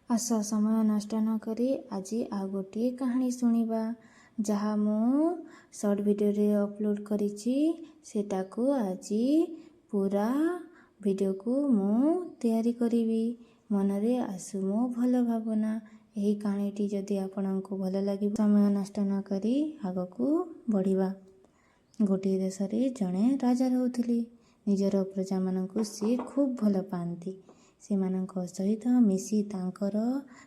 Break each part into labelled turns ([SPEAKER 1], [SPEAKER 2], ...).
[SPEAKER 1] ଆସ, ସମୟ ନଷ୍ଟ ନ କରି ଆଜି ଆଉ ଗୋଟିଏ କାହାଣୀ ଶୁଣିବା। ଯାହା ମୁଁ ସର୍ଟ ଭିଡ଼ିଓରେ ଅପଲୋଡ଼ କରିଛି, ସେଟାକୁ ଆଜି ପୁରା ଭିଡ଼ିଓକୁ ମୁଁ ତିଆରି କରିବି। ମନରେ ଆସୁ ମୋ ଭଲ ଭାବନା। ଏହି କାହାଣୀଟି ଯଦି ଆପଣଙ୍କୁ ଭଲ ଲାଗିବ, ସମୟ ନଷ୍ଟ ନ କରି ଆଗକୁ ବଢ଼ିବା। ଗୋଟିଏ ଦେଶରେ ଜଣେ ରାଜା ରହୁଥିଲେ। ନିଜର ପ୍ରଜାମାନଙ୍କୁ ସେ ଖୁବ୍ ଭଲ ପାଆନ୍ତି। ସେମାନଙ୍କ ସହିତ ମିଶି ତାଙ୍କର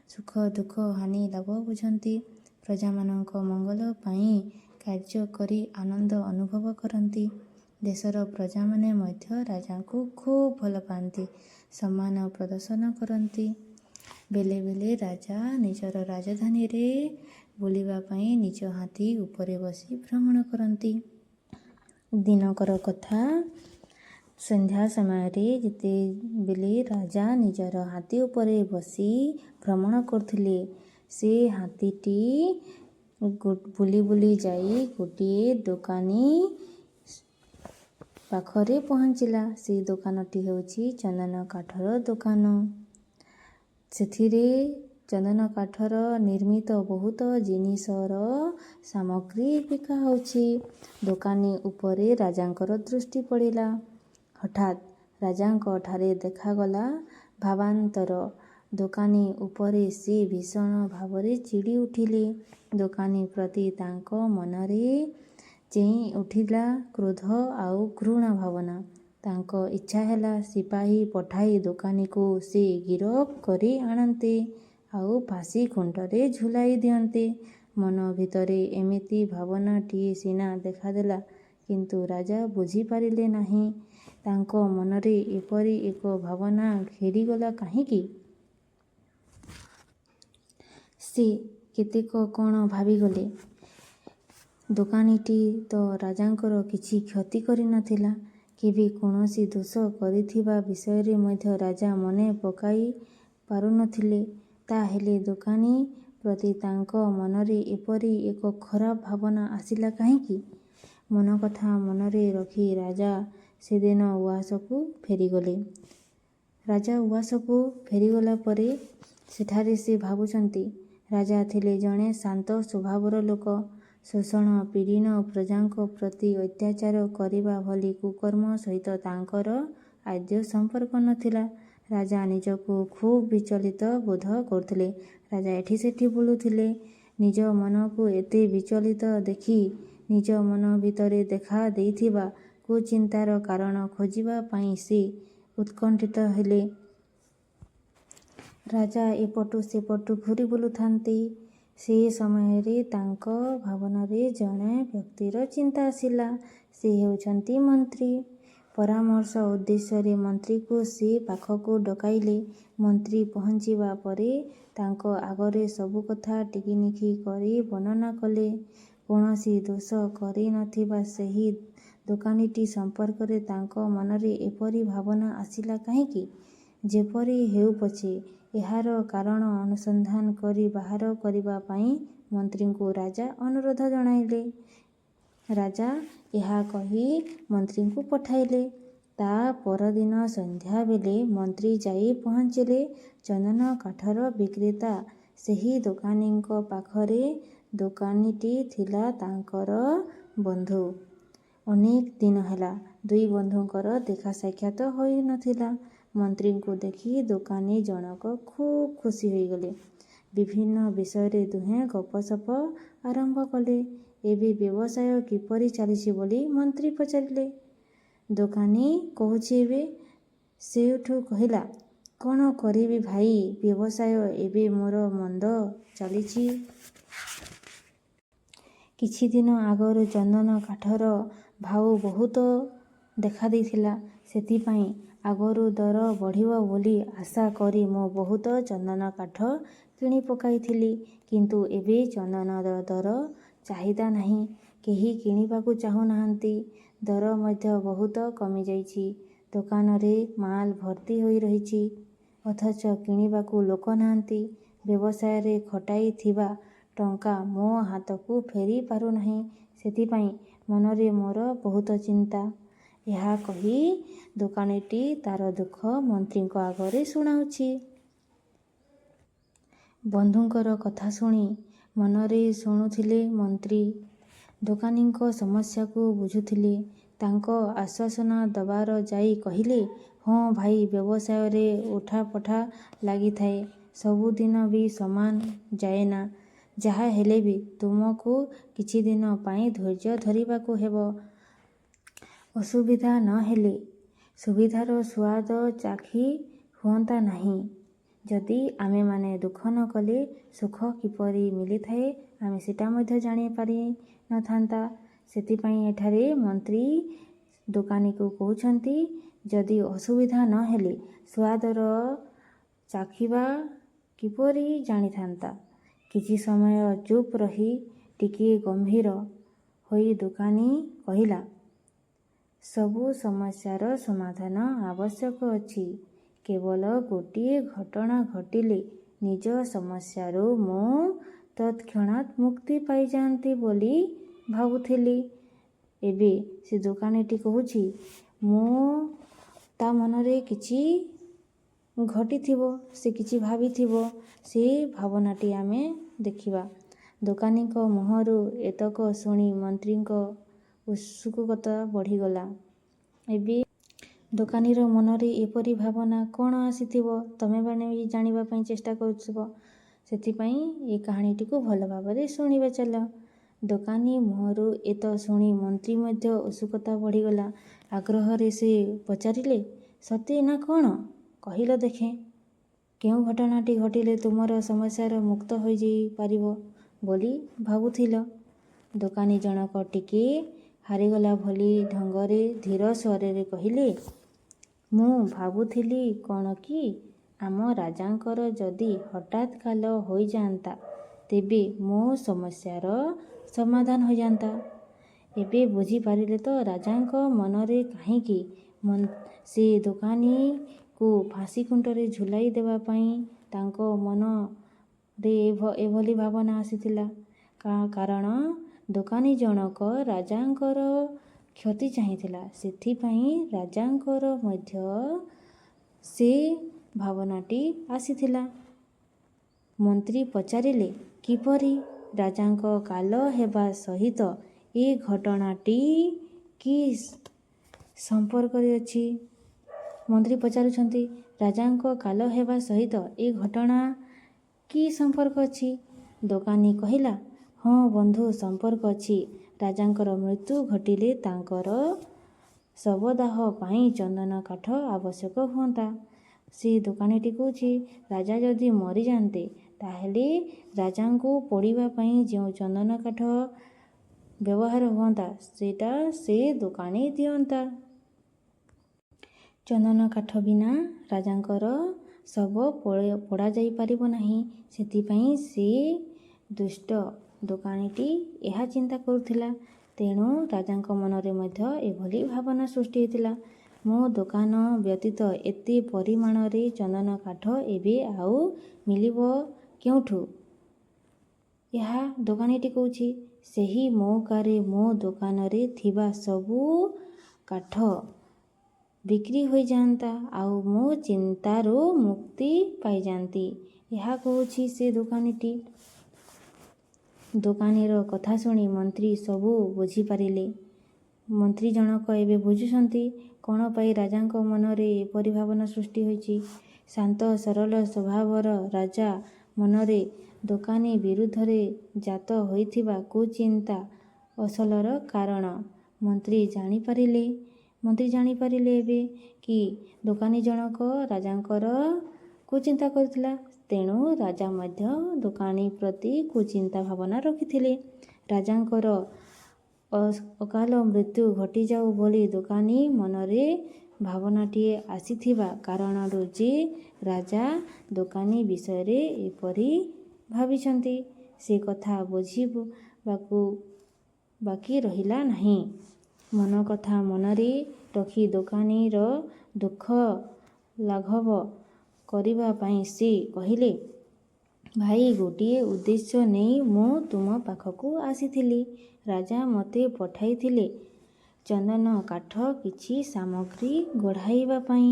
[SPEAKER 1] ସୁଖ ଦୁଃଖ, ହାନି ଲାଭ ବୁଝନ୍ତି। ପ୍ରଜାମାନଙ୍କ ମଙ୍ଗଳ ପାଇଁ କାର୍ଯ୍ୟ କରି ଆନନ୍ଦ ଅନୁଭବ କରନ୍ତି। ଦେଶର ପ୍ରଜାମାନେ ମଧ୍ୟ ରାଜାଙ୍କୁ ଖୁବ୍ ଭଲ ପାଆନ୍ତି, ସମ୍ମାନ ପ୍ରଦର୍ଶନ କରନ୍ତି। ବେଳେ ବେଳେ ରାଜା ନିଜର ରାଜଧାନୀରେ ବୁଲିବା ପାଇଁ ନିଜ ହାତୀ ଉପରେ ବସି ଭ୍ରମଣ କରନ୍ତି। ଦିନକର କଥା, ସନ୍ଧ୍ୟା ସମୟରେ ଯେତେବେଳେ ରାଜା ନିଜର ହାତୀ ଉପରେ ବସି ଭ୍ରମଣ କରୁଥିଲେ, ସେ ହାତୀଟି ବୁଲି ବୁଲି ଯାଇ ଗୋଟିଏ ଦୋକାନୀ ପାଖରେ ପହଞ୍ଚିଲା। ସେଇ ଦୋକାନଟି ହେଉଛି ଚନ୍ଦନ କାଠର ଦୋକାନ। ସେଥିରେ ଚନ୍ଦନ କାଠର ନିର୍ମିତ ବହୁତ ଜିନିଷର ସାମଗ୍ରୀ ବିକା ହେଉଛି। ଦୋକାନୀ ଉପରେ ରାଜାଙ୍କର ଦୃଷ୍ଟି ପଡ଼ିଲା। ହଠାତ୍ ରାଜାଙ୍କ ଠାରେ ଦେଖାଗଲା ଭାବାନ୍ତର। ଦୋକାନୀ ଉପରେ ସେ ଭୀଷଣ ଭାବରେ ଚିଡ଼ି ଉଠିଲେ। ଦୋକାନୀ ପ୍ରତି ତାଙ୍କ ମନରେ ଚେଇଁ ଉଠିଲା କ୍ରୋଧ ଆଉ ଘୃଣା ଭାବନା। ତାଙ୍କ ଇଚ୍ଛା ହେଲା ସିପାହୀ ପଠାଇ ଦୋକାନୀକୁ ସେ ଗିରଫ କରି ଆଣନ୍ତେ ଆଉ ଫାଶୀ ଖୁଣ୍ଟରେ ଝୁଲାଇ ଦିଅନ୍ତେ। ମନ ଭିତରେ ଏମିତି ଭାବନାଟିଏ ସିନା ଦେଖାଦେଲା, କିନ୍ତୁ ରାଜା ବୁଝିପାରିଲେ ନାହିଁ ତାଙ୍କ ମନରେ ଏପରି ଏକ ଭାବନା ଘେରିଗଲା କାହିଁକି? ସେ କେତେ କ'ଣ ଭାବିଗଲେ। ଦୋକାନୀଟି ତ ରାଜାଙ୍କର କିଛି କ୍ଷତି କରିନଥିଲା। କେବେ କୌଣସି ଦୋଷ କରିଥିବା ବିଷୟରେ ମଧ୍ୟ ରାଜା ମନେ ପକାଇ ପାରୁନଥିଲେ। ତା'ହେଲେ ଦୋକାନୀ ପ୍ରତି ତାଙ୍କ ମନରେ ଏପରି ଏକ ଖରାପ ଭାବନା ଆସିଲା କାହିଁକି? ମନକଥା ମନରେ ରଖି ରାଜା ସେଦିନ ଉଆସକୁ ଫେରିଗଲେ। ରାଜା ଉଆସକୁ ଫେରିଗଲା ପରେ ସେଠାରେ ସେ ଭାବୁଛନ୍ତି। ରାଜା ଥିଲେ ଜଣେ ଶାନ୍ତ ସ୍ୱଭାବର ଲୋକ। ଶୋଷଣ ପୀଡ଼ିତ ପ୍ରଜାଙ୍କ ପ୍ରତି ଅତ୍ୟାଚାର କରିବା ଭଳି କୁକର୍ମ ସହିତ ତାଙ୍କର ଆଦୌ ସମ୍ପର୍କ ନଥିଲା। ରାଜା ନିଜକୁ ଖୁବ୍ ବିଚଳିତ ବୋଧ କରୁଥିଲେ। ରାଜା ଏଠି ସେଠି ବୁଲୁଥିଲେ। ନିଜ ମନକୁ ଏତେ ବିଚଳିତ ଦେଖି ନିଜ ମନ ଭିତରେ ଦେଖା ଦେଇଥିବା କୁଚିନ୍ତାର କାରଣ ଖୋଜିବା ପାଇଁ ସେ ଉତ୍କଣ୍ଠିତ ହେଲେ। ରାଜା ଏପଟୁ ସେପଟୁ ଘୂରି ବୁଲୁଥାନ୍ତି। ସେ ସମୟରେ ତାଙ୍କ ଭାବନାରେ ଜଣେ ବ୍ୟକ୍ତିର ଚିନ୍ତା ଆସିଲା। ସେ ହେଉଛନ୍ତି ମନ୍ତ୍ରୀ। ପରାମର୍ଶ ଉଦ୍ଦେଶ୍ୟରେ ମନ୍ତ୍ରୀଙ୍କୁ ସେ ପାଖକୁ ଡକାଇଲେ। ମନ୍ତ୍ରୀ ପହଞ୍ଚିବା ପରେ ତାଙ୍କ ଆଗରେ ସବୁକଥା ଟିକିନିଖି କରି ବର୍ଣ୍ଣନା କଲେ। କୌଣସି ଦୋଷ କରିନଥିବା ସେହି ଦୋକାନୀଟି ସମ୍ପର୍କରେ ତାଙ୍କ ମନରେ ଏପରି ଭାବନା ଆସିଲା କାହିଁକି? ଯେପରି ହେଉ ପଛେ, ଏହାର କାରଣ ଅନୁସନ୍ଧାନ କରି ବାହାର କରିବା ପାଇଁ ମନ୍ତ୍ରୀଙ୍କୁ ରାଜା ଅନୁରୋଧ ଜଣାଇଲେ। ରାଜା ଏହା କହି ମନ୍ତ୍ରୀଙ୍କୁ ପଠାଇଲେ। ତା' ପରଦିନ ସନ୍ଧ୍ୟାବେଳେ ମନ୍ତ୍ରୀ ଯାଇ ପହଞ୍ଚିଲେ ଚନ୍ଦନ କାଠର ବିକ୍ରେତା ସେହି ଦୋକାନୀଙ୍କ ପାଖରେ। ଦୋକାନୀଟି ଥିଲା ତାଙ୍କର ବନ୍ଧୁ। ଅନେକ ଦିନ ହେଲା ଦୁଇ ବନ୍ଧୁଙ୍କର ଦେଖା ସାକ୍ଷାତ ହୋଇନଥିଲା। ମନ୍ତ୍ରୀଙ୍କୁ ଦେଖି ଦୋକାନୀ ଜଣକ ଖୁବ୍ ଖୁସି ହୋଇଗଲେ। ବିଭିନ୍ନ ବିଷୟରେ ଦୁହେଁ ଗପସପ ଆରମ୍ଭ କଲେ। ଏବେ ବ୍ୟବସାୟ କିପରି ଚାଲିଛି ବୋଲି ମନ୍ତ୍ରୀ ପଚାରିଲେ। ଦୋକାନୀ କହୁଛି ଏବେ। ସେଇଠୁ କହିଲା, "କ'ଣ କରିବି ଭାଇ, ବ୍ୟବସାୟ ଏବେ ମୋର ମନ୍ଦ ଚାଲିଛି। କିଛିଦିନ ଆଗରୁ ଚନ୍ଦନ କାଠର ଭାଉ ବହୁତ ଦେଖାଦେଇଥିଲା। ସେଥିପାଇଁ ଆଗରୁ ଦର ବଢ଼ିବ ବୋଲି ଆଶା କରି ମୁଁ ବହୁତ ଚନ୍ଦନ କାଠ କିଣି ପକାଇଥିଲି। କିନ୍ତୁ ଏବେ ଚନ୍ଦନର ଦର ଚାହିଦା ନାହିଁ। କେହି କିଣିବାକୁ ଚାହୁଁନାହାନ୍ତି। ଦର ମଧ୍ୟ ବହୁତ କମିଯାଇଛି। ଦୋକାନରେ ମାଲ ଭର୍ତ୍ତି ହୋଇ ରହିଛି, ଅଥଚ କିଣିବାକୁ ଲୋକ ନାହାନ୍ତି। ବ୍ୟବସାୟରେ ଖଟାଇଥିବା ଟଙ୍କା ମୋ ହାତକୁ ଫେରି ପାରୁନାହିଁ। ସେଥିପାଇଁ ମନରେ ମୋର ବହୁତ ଚିନ୍ତା।" ଏହା କହି ଦୋକାନୀଟି ତା'ର ଦୁଃଖ ମନ୍ତ୍ରୀଙ୍କ ଆଗରେ ଶୁଣାଉଛି। ବନ୍ଧୁଙ୍କର କଥା ଶୁଣି ମନରେ ଶୁଣୁଥିଲେ ମନ୍ତ୍ରୀ। ଦୋକାନୀଙ୍କ ସମସ୍ୟାକୁ ବୁଝୁଥିଲେ। ତାଙ୍କ ଆଶ୍ୱାସନା ଦବାର ଯାଇ କହିଲେ, ହଁ ଭାଇ, ବ୍ୟବସାୟରେ ଉଠାପଠା ଲାଗିଥାଏ। ସବୁଦିନ ବି ସମାନ ଯାଏନା। ଯାହା ହେଲେବି ତୁମକୁ କିଛିଦିନ ପାଇଁ ଧୈର୍ଯ୍ୟ ଧରିବାକୁ ହେବ। ଅସୁବିଧା ନ ହେଲେ ସୁବିଧାର ସୁଆଦ ଚାଖି ହୁଅନ୍ତା ନାହିଁ। ଯଦି ଆମେମାନେ ଦୁଃଖ ନ କଲେ ସୁଖ କିପରି ମିଳିଥାଏ, ଆମେ ସେଟା ମଧ୍ୟ ଜାଣିପାରି ନଥାନ୍ତା। ସେଥିପାଇଁ ଏଠାରେ ମନ୍ତ୍ରୀ ଦୋକାନୀକୁ କହୁଛନ୍ତି, ଯଦି ଅସୁବିଧା ନ ହେଲେ ସୁଆଦର ଚାଖିବା କିପରି ଜାଣିଥାନ୍ତା? କିଛି ସମୟ ଚୁପ୍ ରହି ଟିକିଏ ଗମ୍ଭୀର ହୋଇ ଦୋକାନୀ କହିଲା, ସବୁ ସମସ୍ୟାର ସମାଧାନ ଆବଶ୍ୟକ ଅଛି। କେବଳ ଗୋଟିଏ ଘଟଣା ଘଟିଲେ ନିଜ ସମସ୍ୟାରୁ ମୁଁ ତତ୍କ୍ଷଣାତ୍ ମୁକ୍ତି ପାଇଯାଆନ୍ତି ବୋଲି ଭାବୁଥିଲି। ଏବେ ସେ ଦୋକାନୀଟି କହୁଛି, ମୁଁ ତା ମନରେ କିଛି ଘଟିଥିବ, ସେ କିଛି ଭାବିଥିବ, ସେ ଭାବନାଟି ଆମେ ଦେଖିବା। ଦୋକାନୀଙ୍କ ମୁହଁରୁ ଏତକ ଶୁଣି ମନ୍ତ୍ରୀଙ୍କ ଉତ୍ସୁକତା ବଢ଼ିଗଲା। ଏବେ ଦୋକାନୀର ମନରେ ଏପରି ଭାବନା କ'ଣ ଆସିଥିବ, ତମେମାନେ ବି ଜାଣିବା ପାଇଁ ଚେଷ୍ଟା କରୁଥିବ। ସେଥିପାଇଁ ଏ କାହାଣୀଟିକୁ ଭଲ ଭାବରେ ଶୁଣିବା ଚାଲ। ଦୋକାନୀ ମୁହଁରୁ ଏତ ଶୁଣି ମନ୍ତ୍ରୀ ମଧ୍ୟ ଉତ୍ସୁକତା ବଢ଼ିଗଲା। ଆଗ୍ରହରେ ସେ ପଚାରିଲେ, ସତେ ନା କ'ଣ? କହିଲ ଦେଖେ, କେଉଁ ଘଟଣାଟି ଘଟିଲେ ତୁମର ସମସ୍ୟାର ମୁକ୍ତ ହୋଇଯାଇପାରିବ ବୋଲି ଭାବୁଥିଲ? ଦୋକାନୀ ଜଣକ ଟିକିଏ ହାରିଗଲା ଭଳି ଢଙ୍ଗରେ ଧୀର ସ୍ୱରରେ କହିଲେ, ମୁଁ ଭାବୁଥିଲି କ'ଣ କି, ଆମ ରାଜାଙ୍କର ଯଦି ହଠାତ୍ କାଲ ହୋଇଯାଆନ୍ତା, ତେବେ ମୋ ସମସ୍ୟାର ସମାଧାନ ହୋଇଯାଆନ୍ତା। ଏବେ ବୁଝିପାରିଲେ ତ ରାଜାଙ୍କ ମନରେ କାହିଁକି ସେ ଦୋକାନୀକୁ ଫାଶୀ ଖୁଣ୍ଟରେ ଝୁଲାଇ ଦେବା ପାଇଁ ତାଙ୍କ ମନରେ ଏଭଳି ଭାବନା ଆସିଥିଲା। କାରଣ ଦୋକାନୀ ଜଣକ ରାଜାଙ୍କର କ୍ଷତି ଚାହିଁଥିଲା। ସେଥିପାଇଁ ରାଜାଙ୍କର ମଧ୍ୟ ସେ ଭାବନାଟି ଆସିଥିଲା। ମନ୍ତ୍ରୀ ପଚାରିଲେ, କିପରି? ରାଜାଙ୍କ କାଲ ହେବା ସହିତ ଏ ଘଟଣାଟି କି ସମ୍ପର୍କରେ ଅଛି? ମନ୍ତ୍ରୀ ପଚାରୁଛନ୍ତି, ରାଜାଙ୍କ କାଲ ହେବା ସହିତ ଏ ଘଟଣା କି ସମ୍ପର୍କ ଅଛି? ଦୋକାନୀ କହିଲା, ହଁ ବନ୍ଧୁ, ସମ୍ପର୍କ ଅଛି। ରାଜାଙ୍କର ମୃତ୍ୟୁ ଘଟିଲେ ତାଙ୍କର ଶବଦାହ ପାଇଁ ଚନ୍ଦନ କାଠ ଆବଶ୍ୟକ ହୁଅନ୍ତା। ସେ ଦୋକାନୀଟି କହୁଛି, ରାଜା ଯଦି ମରିଯାଆନ୍ତେ, ତାହେଲେ ରାଜାଙ୍କୁ ପୋଡ଼ିବା ପାଇଁ ଯେଉଁ ଚନ୍ଦନ କାଠ ବ୍ୟବହାର ହୁଅନ୍ତା, ସେଇଟା ସେ ଦୋକାନୀ ଦିଅନ୍ତା। ଚନ୍ଦନ କାଠ ବିନା ରାଜାଙ୍କର ଶବ ପୋଡ଼ାଯାଇପାରିବ ନାହିଁ। ସେଥିପାଇଁ ସେ ଦୁଷ୍ଟ ଦୋକାନୀଟି ଏହା ଚିନ୍ତା କରୁଥିଲା। ତେଣୁ ରାଜାଙ୍କ ମନରେ ମଧ୍ୟ ଏଭଳି ଭାବନା ସୃଷ୍ଟି ହୋଇଥିଲା। ମୋ ଦୋକାନ ବ୍ୟତୀତ ଏତେ ପରିମାଣରେ ଚନ୍ଦନ କାଠ ଏବେ ଆଉ ମିଳିବ କେଉଁଠୁ? ଏହା ଦୋକାନୀଟି କହୁଛି। ସେହି ମଉକାରେ ମୋ ଦୋକାନରେ ଥିବା ସବୁ କାଠ ବିକ୍ରି ହୋଇଯାଆନ୍ତା ଆଉ ମୁଁ ଚିନ୍ତାରୁ ମୁକ୍ତି ପାଇଯାଆନ୍ତି, ଏହା କହୁଛି ସେ ଦୋକାନୀଟି। ଦୋକାନୀର କଥା ଶୁଣି ମନ୍ତ୍ରୀ ସବୁ ବୁଝିପାରିଲେ। ମନ୍ତ୍ରୀ ଜଣକ ଏବେ ବୁଝୁଛନ୍ତି କ'ଣ ପାଇଁ ରାଜାଙ୍କ ମନରେ ଏପରି ଭାବନା ସୃଷ୍ଟି ହୋଇଛି। ଶାନ୍ତ ସରଳ ସ୍ୱଭାବର ରାଜା ମନରେ ଦୋକାନୀ ବିରୁଦ୍ଧରେ ଜାତ ହୋଇଥିବା କୁଚିନ୍ତା ଅସଲର କାରଣ ମନ୍ତ୍ରୀ ଜାଣିପାରିଲେ। ମନ୍ତ୍ରୀ ଜାଣିପାରିଲେ ଏବେ କି ଦୋକାନୀ ଜଣକ ରାଜାଙ୍କର କୁଚିନ୍ତା କରୁଥିଲା, ତେଣୁ ରାଜା ମଧ୍ୟ ଦୋକାନୀ ପ୍ରତି କୁଚିନ୍ତା ଭାବନା ରଖିଥିଲେ। ରାଜାଙ୍କର ଅକାଳ ମୃତ୍ୟୁ ଘଟିଯାଉ ବୋଲି ଦୋକାନୀ ମନରେ ଭାବନାଟିଏ ଆସିଥିବା କାରଣରୁ ଯେ ରାଜା ଦୋକାନୀ ବିଷୟରେ ଏପରି ଭାବିଛନ୍ତି, ସେ କଥା ବୁଝିବାକୁ ବାକି ରହିଲା ନାହିଁ। ମନ କଥା ମନରେ ରଖି ଦୋକାନୀର ଦୁଃଖ ଲାଘବ କରିବା ପାଇଁ ସେ କହିଲେ, ଭାଇ, ଗୋଟିଏ ଉଦ୍ଦେଶ୍ୟ ନେଇ ମୁଁ ତୁମ ପାଖକୁ ଆସିଥିଲି। ରାଜା ମୋତେ ପଠାଇଥିଲେ ଚନ୍ଦନ କାଠ କିଛି ସାମଗ୍ରୀ ଗଢ଼ାଇବା ପାଇଁ।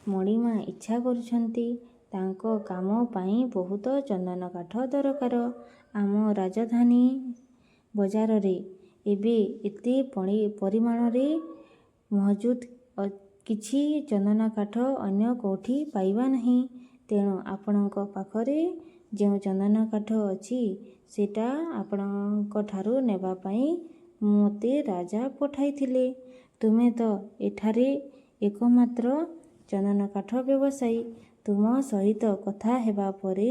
[SPEAKER 1] ମଣିମା ଇଚ୍ଛା କରୁଛନ୍ତି ତାଙ୍କ କାମ ପାଇଁ ବହୁତ ଚନ୍ଦନ କାଠ ଦରକାର। ଆମ ରାଜଧାନୀ ବଜାରରେ ଏବେ ଏତେ ପରିମାଣରେ ମହଜୁଦ କିଛି ଚନ୍ଦନ କାଠ ଅନ୍ୟ କେଉଁଠି ପାଇବା ନାହିଁ। ତେଣୁ ଆପଣଙ୍କ ପାଖରେ ଯେଉଁ ଚନ୍ଦନ କାଠ ଅଛି, ସେଇଟା ଆପଣଙ୍କଠାରୁ ନେବା ପାଇଁ ମୋତେ ରାଜା ପଠାଇଥିଲେ। ତୁମେ ତ ଏଠାରେ ଏକମାତ୍ର ଚନ୍ଦନ କାଠ ବ୍ୟବସାୟୀ। ତୁମ ସହିତ କଥା ହେବା ପରେ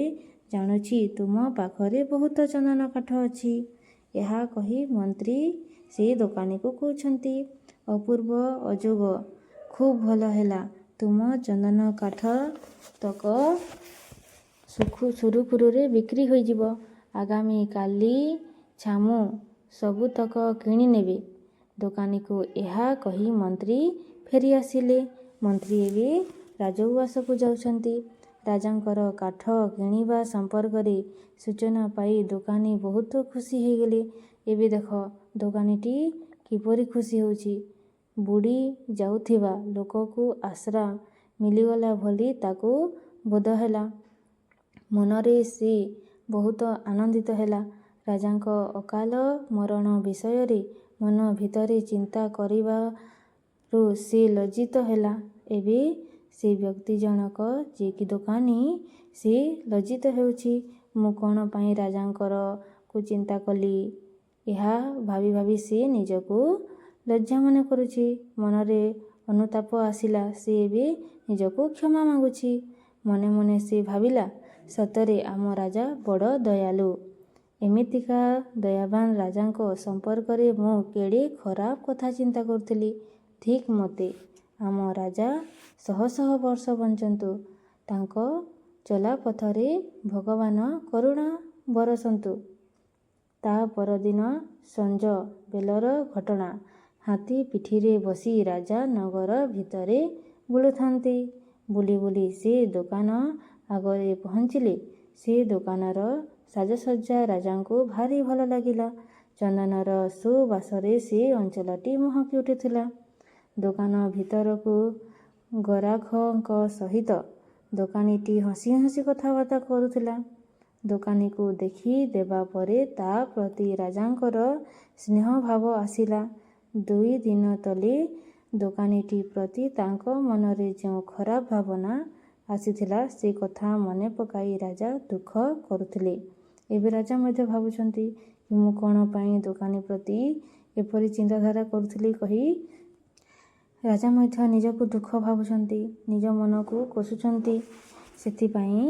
[SPEAKER 1] ଜାଣୁଛି, ତୁମ ପାଖରେ ବହୁତ ଚନ୍ଦନ କାଠ ଅଛି। ଏହା କହି ମନ୍ତ୍ରୀ ସେଇ ଦୋକାନୀକୁ କହୁଛନ୍ତି, ଅପୂର୍ବ ଅଯୋଗ! ଖୁବ୍ ଭଲ ହେଲା। ତୁମ ଚନ୍ଦନ କାଠ ତକ ସୁରୁଖୁରୁରେ ବିକ୍ରି ହୋଇଯିବ। ଆଗାମୀ କାଲି ଛାମୁ ସବୁତକ କିଣିନେବେ। ଦୋକାନୀକୁ ଏହା କହି ମନ୍ତ୍ରୀ ଫେରିଆସିଲେ। ମନ୍ତ୍ରୀ ଏବେ ରାଜଉଆସକୁ ଯାଉଛନ୍ତି। ରାଜାଙ୍କର କାଠ କିଣିବା ସମ୍ପର୍କରେ ସୂଚନା ପାଇ ଦୋକାନୀ ବହୁତ ଖୁସି ହୋଇଗଲେ। ଏବେ ଦେଖ, ଦୋକାନୀଟି କିପରି ଖୁସି ହେଉଛି। ବୁଡ଼ି ଯାଉଥିବା ଲୋକକୁ ଆଶ୍ରା ମିଳିଗଲା ଭଳି ତାକୁ ବୋଧ ହେଲା। ମନରେ ସେ ବହୁତ ଆନନ୍ଦିତ ହେଲା। ରାଜାଙ୍କ ଅକାଳ ମରଣ ବିଷୟରେ ମନ ଭିତରେ ଚିନ୍ତା କରିବାରୁ ସେ ଲଜ୍ଜିତ ହେଲା। ଏବେ ସେ ବ୍ୟକ୍ତି ଜଣକ, ଯିଏକି ଦୋକାନୀ, ସେ ଲଜ୍ଜିତ ହେଉଛି। ମୁଁ କ'ଣ ପାଇଁ ରାଜାଙ୍କର କୁଚିନ୍ତା କଲି, ଏହା ଭାବି ଭାବି ସେ ନିଜକୁ ଲଜ୍ଜା ମନେ କରୁଛି। ମନରେ ଅନୁତାପ ଆସିଲା। ସେ ଏବେ ନିଜକୁ କ୍ଷମା ମାଗୁଛି। ମନେ ମନେ ସେ ଭାବିଲା, ସତରେ ଆମ ରାଜା ବଡ଼ ଦୟାଳୁ। ଏମିତିକା ଦୟାବାନ ରାଜାଙ୍କ ସମ୍ପର୍କରେ ମୁଁ କେଡ଼େ ଖରାପ କଥା ଚିନ୍ତା କରୁଥିଲି। ଧିକ୍ ମୋତେ! ଆମ ରାଜା ଶହ ଶହ ବର୍ଷ ବଞ୍ଚନ୍ତୁ। ତାଙ୍କ ଚଲାପଥରେ ଭଗବାନ କରୁଣା ବରଷନ୍ତୁ। ତା ପରଦିନ ସଞ୍ଜ ବେଳର ଘଟଣା। ହାତୀ ପିଠିରେ ବସି ରାଜା ନଗର ଭିତରେ ବୁଲୁଥାନ୍ତି। ବୁଲି ବୁଲି ସେ ଦୋକାନ ଆଗରେ ପହଞ୍ଚିଲେ। ସେ ଦୋକାନର ସାଜସଜ୍ଜା ରାଜାଙ୍କୁ ଭାରି ଭଲ ଲାଗିଲା। ଚନ୍ଦନର ସୁବାସରେ ସେ ଅଞ୍ଚଳଟି ମହକି ଉଠୁଥିଲା। ଦୋକାନ ଭିତରକୁ ଗରାଖଙ୍କ ସହିତ ଦୋକାନୀଟି ହସି ହସି କଥାବାର୍ତ୍ତା କରୁଥିଲା। ଦୋକାନୀକୁ ଦେଖି ଦେବା ପରେ ତା ପ୍ରତି ରାଜାଙ୍କର ସ୍ନେହଭାବ ଆସିଲା। 2 ଦିନ ତଳେ ଦୋକାନୀଟି ପ୍ରତି ତାଙ୍କ ମନରେ ଯେଉଁ ଖରାପ ଭାବନା ଆସିଥିଲା, ସେ କଥା ମନେ ପକାଇ ରାଜା ଦୁଃଖ କରୁଥିଲେ। ଏବେ ରାଜା ମଧ୍ୟ ଭାବୁଛନ୍ତି କି ମୁଁ କ'ଣ ପାଇଁ ଦୋକାନୀ ପ୍ରତି ଏପରି ଚିନ୍ତାଧାରା କରୁଥିଲି କହି ରାଜା ମଧ୍ୟ ନିଜକୁ ଦୁଃଖ ଭାବୁଛନ୍ତି, ନିଜ ମନକୁ କୋଷୁଛନ୍ତି। ସେଥିପାଇଁ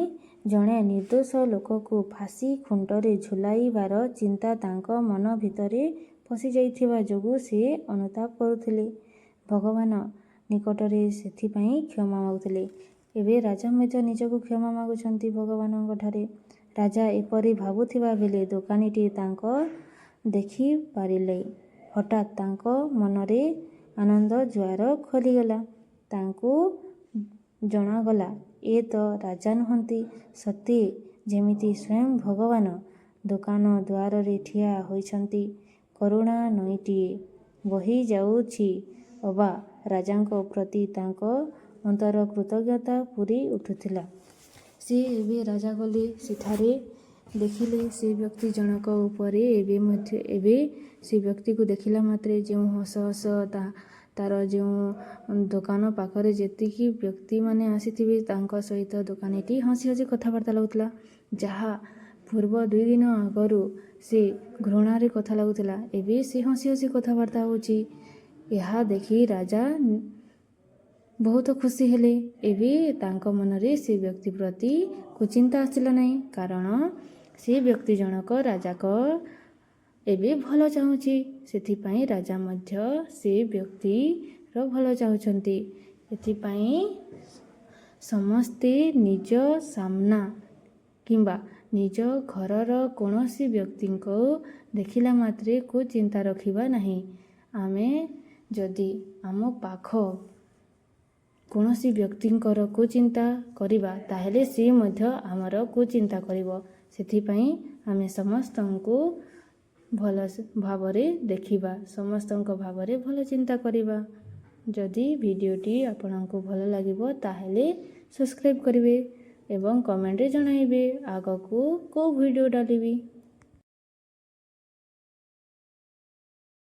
[SPEAKER 1] ଜଣେ ନିର୍ଦ୍ଦୋଷ ଲୋକକୁ ଫାଶୀ ଖୁଣ୍ଟରେ ଝୁଲାଇବାର ଚିନ୍ତା ତାଙ୍କ ମନ ଭିତରେ ପଶିଯାଇଥିବା ଯୋଗୁଁ ସେ ଅନୁତାପ କରୁଥିଲେ। ଭଗବାନ ନିକଟରେ ସେଥିପାଇଁ କ୍ଷମା ମାଗୁଥିଲେ। ଏବେ ରାଜା ମଧ୍ୟ ନିଜକୁ କ୍ଷମା ମାଗୁଛନ୍ତି ଭଗବାନଙ୍କଠାରେ। ରାଜା ଏପରି ଭାବୁଥିବା ବେଳେ ଦୋକାନୀଟି ତାଙ୍କ ଦେଖିପାରିଲେ। ହଠାତ୍ ତାଙ୍କ ମନରେ ଆନନ୍ଦ ଜୁଆର ଖେଳିଗଲା। ତାଙ୍କୁ ଜଣାଗଲା, ଏ ତ ରାଜା ନୁହନ୍ତି, ସତେ ଯେମିତି ସ୍ୱୟଂ ଭଗବାନ ଦୋକାନ ଦୁଆରରେ ଠିଆ ହୋଇଛନ୍ତି। କରୁଣା ନଈଟିଏ ବହିଯାଉଛି ଅବା ରାଜାଙ୍କ ପ୍ରତି ତାଙ୍କ ଅନ୍ତର କୃତଜ୍ଞତା ପୂରି ଉଠୁଥିଲା। ସେ ଏବେ ରାଜା ଗଲେ। ସେଠାରେ ଦେଖିଲେ, ସେ ବ୍ୟକ୍ତି ଜଣକ ଉପରେ ଏବେ ମଧ୍ୟ ଏବେ ସେ ବ୍ୟକ୍ତିକୁ ଦେଖିଲା ମାତ୍ରେ ଯେଉଁ ହସ ହସ, ତାର ଯେଉଁ ଦୋକାନ ପାଖରେ ଯେତିକି ବ୍ୟକ୍ତିମାନେ ଆସିଥିବେ, ତାଙ୍କ ସହିତ ଦୋକାନୀଟି ହସି ହସି କଥାବାର୍ତ୍ତା ଲାଗୁଥିଲା। ଯାହା ପୂର୍ବ 2 ଦିନ ଆଗରୁ ସେ ଘୃଣାରେ କଥା ଲାଗୁଥିଲା, ଏବେ ସେ ହସି ହସି କଥାବାର୍ତ୍ତା ହେଉଛି। ଏହା ଦେଖି ରାଜା ବହୁତ ଖୁସି ହେଲେ। ଏବେ ତାଙ୍କ ମନରେ ସେ ବ୍ୟକ୍ତି ପ୍ରତି କୁଚିନ୍ତା ଆସିଲା ନାହିଁ, କାରଣ ସେ ବ୍ୟକ୍ତି ଜଣକ ରାଜାଙ୍କ ଏବେ ଭଲ ଚାହୁଁଛି। ସେଥିପାଇଁ ରାଜା ମଧ୍ୟ ସେ ବ୍ୟକ୍ତିର ଭଲ ଚାହୁଁଛନ୍ତି। ଏଥିପାଇଁ ସମସ୍ତେ ନିଜ ସାମ୍ନା କିମ୍ବା ନିଜ ଘରର କୌଣସି ବ୍ୟକ୍ତିଙ୍କୁ ଦେଖିଲା ମାତ୍ରେ କୁଚିନ୍ତା ରଖିବା ନାହିଁ। ଆମେ ଯଦି ଆମ ପାଖ କୌଣସି ବ୍ୟକ୍ତିଙ୍କର କୁଚିନ୍ତା କରିବା, ତାହେଲେ ସେ ମଧ୍ୟ ଆମର କୁଚିନ୍ତା କରିବ। ସେଥିପାଇଁ ଆମେ ସମସ୍ତଙ୍କୁ ଭଲ ଭାବରେ ଦେଖିବା, ସମସ୍ତଙ୍କ ଭାବରେ ଭଲ ଚିନ୍ତା କରିବା। ଯଦି ଭିଡ଼ିଓଟି ଆପଣଙ୍କୁ ଭଲ ଲାଗିବ, ତାହେଲେ ସବସ୍କ୍ରାଇବ୍ କରିବେ। ଏବଂ କମେଣ୍ଟରେ ଜଣାଇବେ ଆଗକୁ କେଉଁ ଭିଡ଼ିଓ ଡାଲିବି।